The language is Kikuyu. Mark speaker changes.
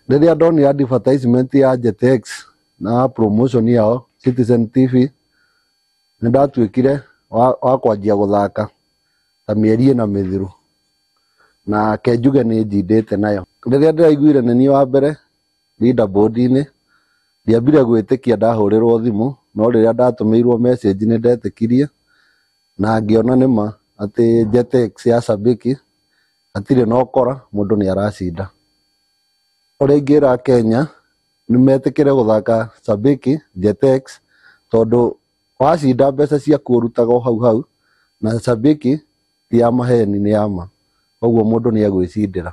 Speaker 1: Rĩrĩa ndonire advertisement ya JetX na promotion yao Citizen TV, nĩ ndatuĩkire wa kwanjia gũthaka ta mĩeri 4 mĩthiru, na ke njuge nĩ njindĩte nayo. Rĩrĩa ndĩraiguire nĩ niĩ wa mbere leaderboard-inĩ, ndiambire gwĩtĩkia ndahũrĩrwo thimũ, no rĩrĩa ndatũmĩirwo message nĩ ndetĩkirie na ngĩona nĩma atĩ JetX ya Shabiki hatirĩ na ũkora, mũndũ nĩ aracinda. Ũrĩa ingĩra Kenya nĩ metĩkĩre gũthaka Shabiki JetX, tondũ wacinda mbeca ciaku ũrutaga o hau hau, na Shabiki ti ya maheni, nĩ ya ma, koguo mũndũ nĩ egwĩcindĩra.